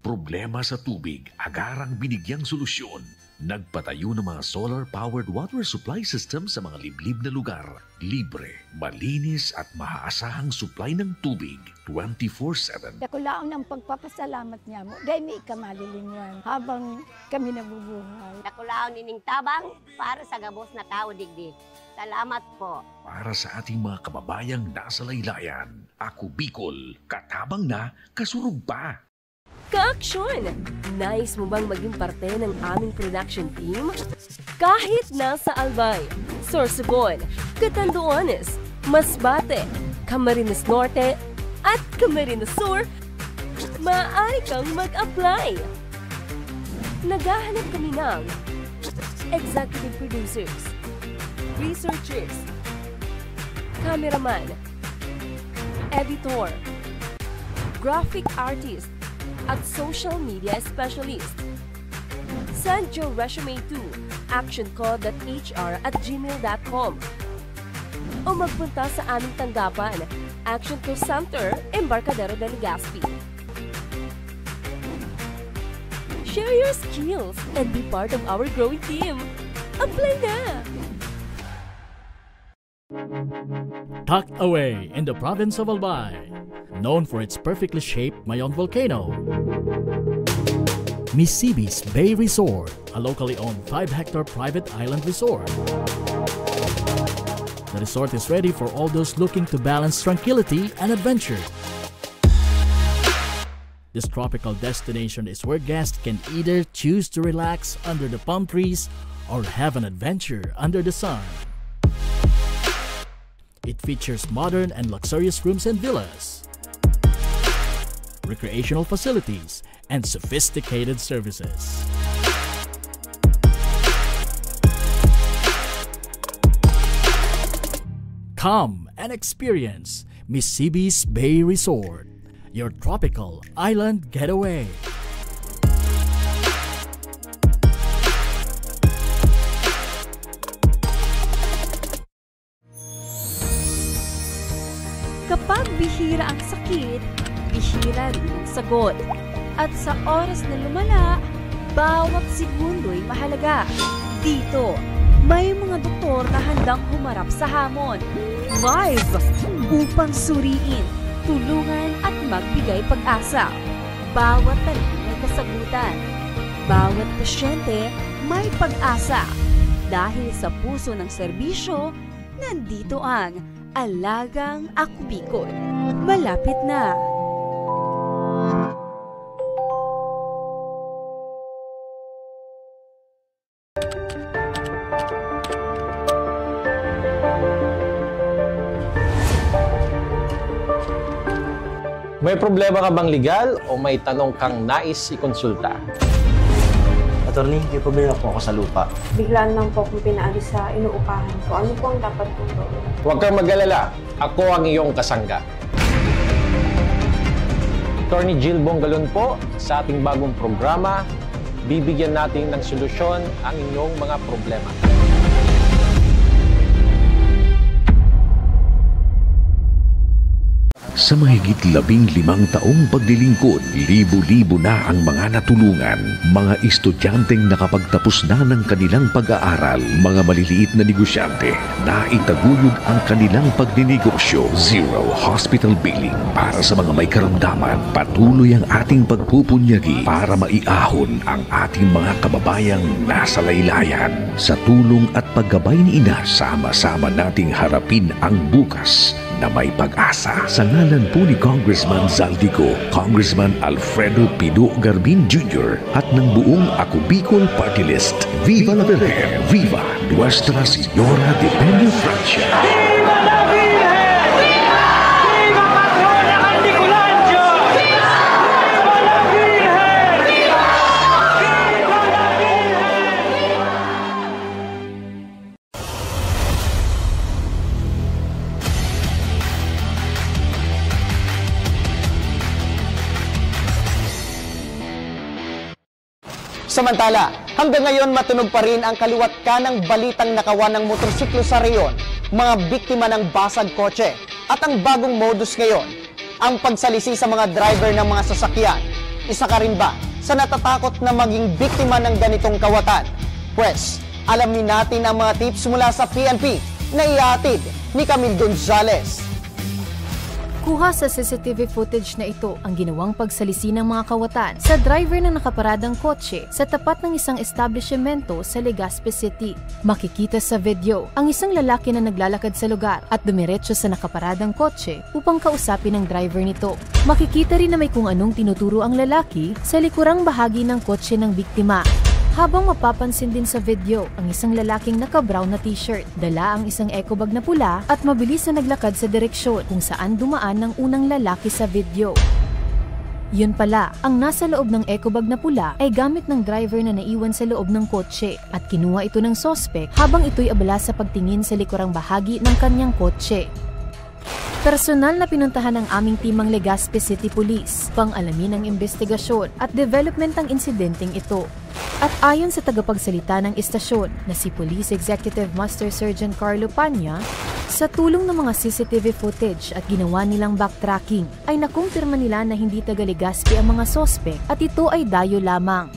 Problema sa tubig, agarang binigyang solusyon. Nagpatayo ng mga solar-powered water supply system sa mga liblib na lugar. Libre, malinis at maaasahang supply ng tubig twenty-four seven. Dakulaon ang pagpapasalamat niya mo, dahil may ika malilingwan habang kami nabubuhay. Dakulaon nining tabang para sa gabos na tao digdi. Salamat po. Para sa ating mga kababayang nasa laylayan, Ako Bicol, katabang na, kasurog pa. Ka-aksyon! Nais mo bang maging parte ng aming production team? Kahit nasa Albay, Sorsogon, Catanduanes, Masbate, Camarines Norte, at Camarines Sur, maaari kang mag-apply. Naghahanap kami ng executive producers, researchers, cameraman, editor, graphic artist, at social media specialist. Send your resume to action call dot h r at gmail dot com o magpunta sa aming tanggapan, Action Call Center, Embarcadero de Legazpi. Share your skills and be part of our growing team. Apply na! Tucked away in the province of Albay, known for its perfectly shaped Mayon volcano, Misibis Bay Resort, a locally owned five-hectare private island resort. The resort is ready for all those looking to balance tranquility and adventure. This tropical destination is where guests can either choose to relax under the palm trees or have an adventure under the sun. It features modern and luxurious rooms and villas. recreational facilities, and sophisticated services. Come and experience Misibis Bay Resort, your tropical island getaway. Kapag bihira ang sakit, bihira rin ang sagot. At sa oras na lumala, bawat segundo'y mahalaga. Dito, may mga doktor na handang humarap sa hamon. Live! Upang suriin, tulungan at magbigay pag-asa. Bawat tanong may kasagutan. Bawat pasyente may pag-asa. Dahil sa puso ng serbisyo, nandito ang Alagang Ako Bicol. Malapit na. May problema ka bang legal o may tanong kang nais ikonsulta? Attorney, may problema po ako sa lupa. Biglaan lang po akong pinaalis sa inuupahan ko. Ano po ang dapat kong gawin? Huwag kang mag-alala. Ako ang iyong kasangga. Attorney Jill Bongalon po, sa ating bagong programa, bibigyan natin ng solusyon ang inyong mga problema. Sa mahigit labing limang taong paglilingkod, libo-libo na ang mga natulungan, mga estudyanteng nakapagtapos na ng kanilang pag-aaral, mga maliliit na negosyante na itaguyod ang kanilang pagninegosyo. Zero hospital billing para sa mga may karamdaman. Patuloy ang ating pagpupunyagi para maiahon ang ating mga kababayang nasa laylayan. Sa tulong at paggabay ni Ina, sama-sama nating harapin ang bukas na may pag-asa. Sa ngalan po ni Congressman Zaldy Co, Congressman Alfredo Pido Garbin Junior at ng buong Ako Bicol Party List, Viva la Virgen! Viva Nuestra Señora de Peña Francia! Viva la Virgen! Viva Patrona Candiculancia! Viva la Virgen! Viva la Virgen! Samantala, hanggang ngayon matunog pa rin ang kaliwat kanang balitang nakawan ng motorsiklo sa rehiyon, mga biktima ng basag kotse, at ang bagong modus ngayon, ang pagsalisi sa mga driver ng mga sasakyan. Isa ka rin ba sa natatakot na maging biktima ng ganitong kawatan? Pwes, alamin natin ang mga tips mula sa P N P na ihahatid ni Camille Gonzalez. Kuha sa C C T V footage na ito ang ginawang pagsalisi ng mga kawatan sa driver ng nakaparadang kotse sa tapat ng isang establishmento sa Legazpi City. Makikita sa video ang isang lalaki na naglalakad sa lugar at dumiretso sa nakaparadang kotse upang kausapin ang driver nito. Makikita rin na may kung anong tinuturo ang lalaki sa likurang bahagi ng kotse ng biktima. Habang mapapansin din sa video ang isang lalaking naka-brown na t-shirt, dala ang isang eco bag na pula at mabilis na naglakad sa direksyon kung saan dumaan ang unang lalaki sa video. Yun pala, ang nasa loob ng eco bag na pula ay gamit ng driver na naiwan sa loob ng kotse at kinuha ito ng suspek habang ito'y abala sa pagtingin sa likurang bahagi ng kanyang kotse. Personal na pinuntahan ng aming team ang Legazpi City Police, pang-alamin ang imbestigasyon at development ng insidenteng ito. At ayon sa tagapagsalita ng istasyon na si Police Executive Master Sergeant Carlo Panya, sa tulong ng mga C C T V footage at ginawa nilang backtracking, ay nakumpirma nila na hindi taga Legazpi ang mga suspek at ito ay dayo lamang.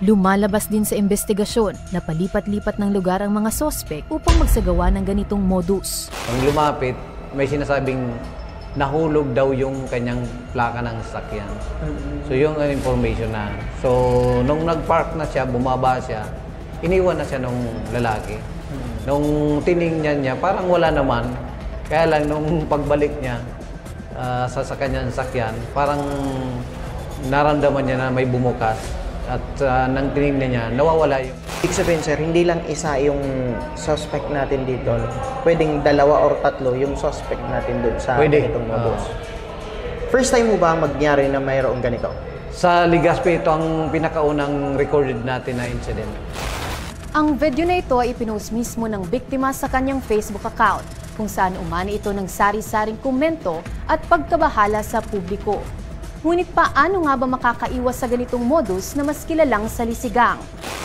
Lumalabas din sa imbestigasyon na palipat-lipat ng lugar ang mga suspek upang magsagawa ng ganitong modus. Ang lumapit, may sinasabing nahulog daw yung kanyang plaka ng sasakyan. So yung information na. So nung nag-park na siya, bumaba siya, iniwan na siya nung lalaki. Nung tiningnan niya, parang wala naman. Kaya lang nung pagbalik niya, ah, sa, sa kanyang sakyan, parang naramdaman niya na may bumukas at, ah, nang tinignan niya, nawawala yung Ibig sabihin, sir, hindi lang isa yung suspect natin dito. Pwedeng dalawa or tatlo yung suspect natin dun sa Pwede. ganitong modus. Ah. First time mo ba mangyari na mayroong ganito? Sa Legazpi, ito ang pinakaunang recorded natin na incident. Ang video na ito ay ipinost mismo ng biktima sa kanyang Facebook account, kung saan umani ito ng sari-saring komento at pagkabahala sa publiko. Ngunit paano nga ba makakaiwas sa ganitong modus na mas kilalang salisigang?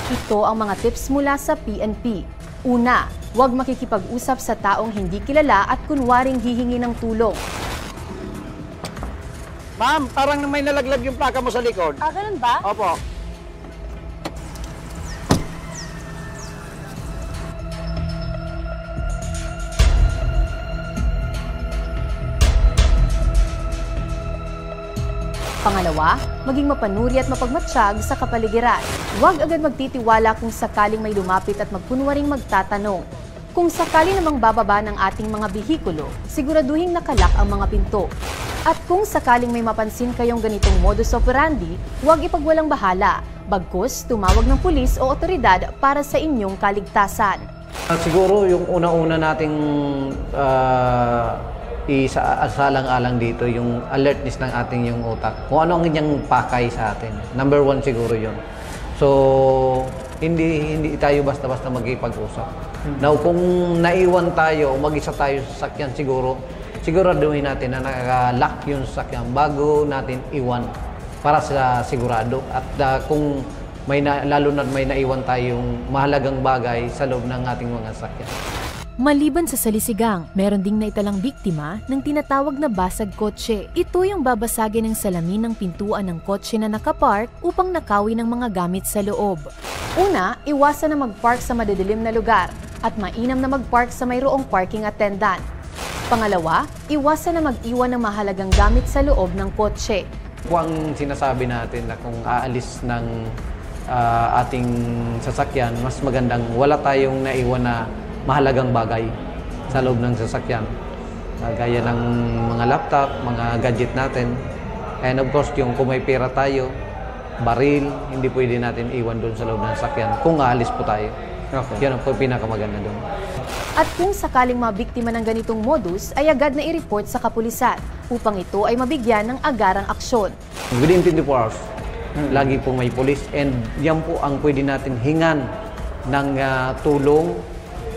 Ito ang mga tips mula sa P N P. Una, huwag makikipag-usap sa taong hindi kilala at kunwaring hihingi ng tulong. Ma'am, parang may nalaglag yung plaka mo sa likod. Ah, ganun ba? Opo. Pangalawa, maging mapanuri at mapagmatsyag sa kapaligiran. Huwag agad magtitiwala kung sakaling may lumapit at magkunwaring magtatanong. Kung sakali namang bababa ng ating mga behikulo, siguraduhing nakalak ang mga pinto. At kung sakaling may mapansin kayong ganitong modus operandi, huwag ipagwalang bahala. Bagkus, tumawag ng pulis o otoridad para sa inyong kaligtasan. At siguro yung una-una nating ah, isaalang-alang dito, yung alertness ng ating yung utak. Kung ano ang inyang pakay sa atin. Number one siguro yun. So, hindi hindi tayo basta-basta magkipag-usap. Now, kung naiwan tayo o mag-isa tayo sa sasakyan siguro, siguraduhin natin na naka-lock yung sasakyan bago natin iwan para sa sigurado. At ah, kung may na, lalo na may naiwan tayong mahalagang bagay sa loob ng ating mga sasakyan. Maliban sa salisigang, meron ding naitalang biktima ng tinatawag na basag kotse. Ito yung babasagin ng salamin ng pintuan ng kotse na nakapark upang nakawin ang mga gamit sa loob. Una, iwasan na mag-park sa madidilim na lugar at mainam na mag-park sa mayroong parking attendant. Pangalawa, iwasan na mag-iwan ng mahalagang gamit sa loob ng kotse. Kung ang sinasabi natin na kung aalis ng ah, ating sasakyan, mas magandang wala tayong naiwan na mahalagang bagay sa loob ng sasakyan. Ah, gaya ng mga laptop, mga gadget natin. And of course, yung kung may pera tayo, baril, hindi pwede natin iwan doon sa loob ng sasakyan kung aalis po tayo. Okay. Yan ang po pinakamaganda doon. At kung sakaling mabiktima ng ganitong modus, ay agad na i-report sa kapulisan upang ito ay mabigyan ng agarang aksyon. Within twenty-four hours, lagi po may police, and yan po ang pwede natin hingan ng ah, tulong,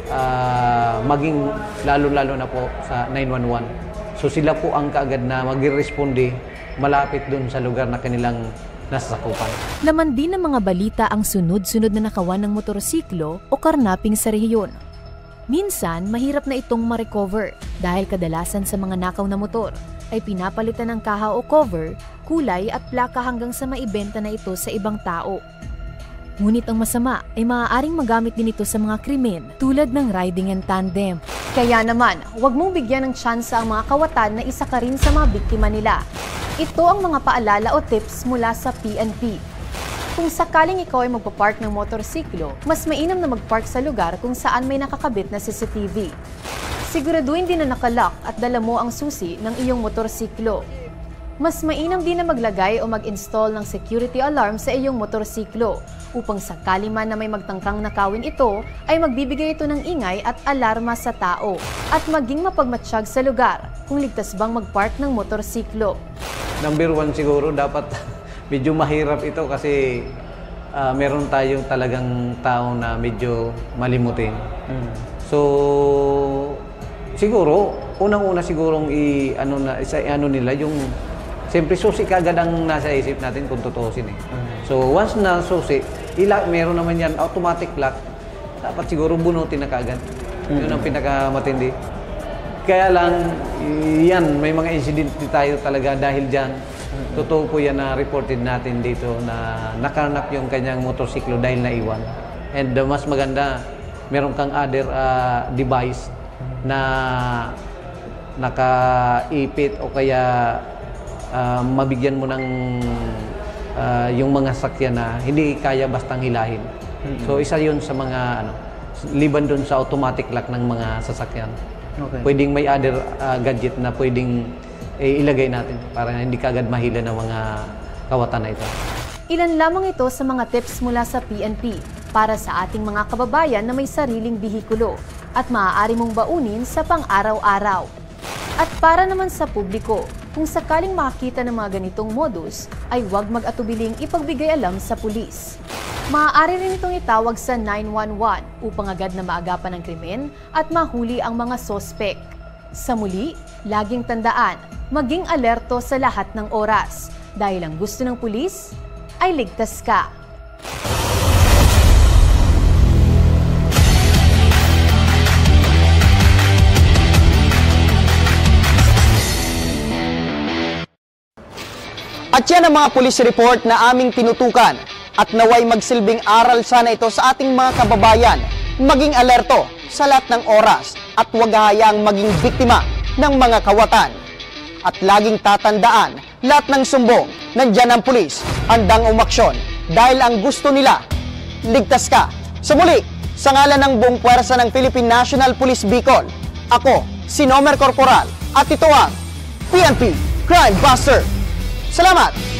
ah, maging lalo-lalo na po sa nine one one. So sila po ang kaagad na magresponde malapit dun sa lugar na kanilang nasasakupan. Laman din ng mga balita ang sunod-sunod na nakawan ng motorsiklo o karnaping sa rehiyon. Minsan, mahirap na itong ma-recover dahil kadalasan sa mga nakaw na motor ay pinapalitan ng kaha o cover, kulay at plaka hanggang sa maibenta na ito sa ibang tao. Ngunit ang masama ay maaaring magamit din ito sa mga krimen tulad ng riding in tandem. Kaya naman, huwag mong bigyan ng tsansa ang mga kawatan na isa ka rin sa mga biktima nila. Ito ang mga paalala o tips mula sa P N P. Kung sakaling ikaw ay magpapark ng motorsiklo, mas mainam na magpark sa lugar kung saan may nakakabit na C C T V. Siguraduhin din na nakalock at dala mo ang susi ng iyong motorsiklo. Mas mainam din na maglagay o mag-install ng security alarm sa iyong motorsiklo upang sakali man na may magtangkang nakawin ito, ay magbibigay ito ng ingay at alarma sa tao at maging mapagmatsyag sa lugar kung ligtas bang magpark ng motorsiklo. Number one siguro, dapat medyo mahirap ito kasi ah, meron tayong talagang tao na medyo malimutin. So, siguro, unang-una sigurong i-ano na, isa ano nila yung, siyempre susi kaagad ang nasa isip natin kung tutuusin eh. So, once na susi, ila, meron naman yan, automatic lock, dapat siguro bunutin na kaagad. Yun ang pinakamatindi. Kaya lang, yan, may mga incident tayo talaga dahil dyan. Totoo po yan na reported natin dito na nakarnap yung kanyang motorsiklo dahil naiwan. And uh, mas maganda, meron kang other uh, device na nakaipit o kaya uh, mabigyan mo ng uh, yung mga sakyan na hindi kaya bastang hilahin. So isa yun sa mga ano, liban dun sa automatic lock ng mga sasakyan. Okay. Pwedeng may other uh, gadget na pwedeng eh, ilagay natin para hindi kaagad mahila ng mga kawatan na ito. Ilan lamang ito sa mga tips mula sa P N P para sa ating mga kababayan na may sariling behikulo at maaari mong baunin sa pang-araw-araw. At para naman sa publiko, kung sakaling makakita ng mga ganitong modus, ay huwag mag-atubiling ipagbigay alam sa pulis. Maaari rin itong itawag sa nine one one upang agad na maagapan ang krimen at mahuli ang mga sospek. Sa muli, laging tandaan, maging alerto sa lahat ng oras, dahil ang gusto ng pulis ay ligtas ka. At yan ang mga police report na aming tinutukan, at naway magsilbing aral sana ito sa ating mga kababayan. Maging alerto sa lahat ng oras at huwag hahayaang maging biktima ng mga kawatan. At laging tatandaan, lahat ng sumbong, nandyan ang pulis, handang umaksyon, dahil ang gusto nila, ligtas ka. Sa muli, sa ngalan ng buong puwersa ng Philippine National Police Bicol, ako si Nomer Corporal at ito ang P N P Crime Buster. Salamat!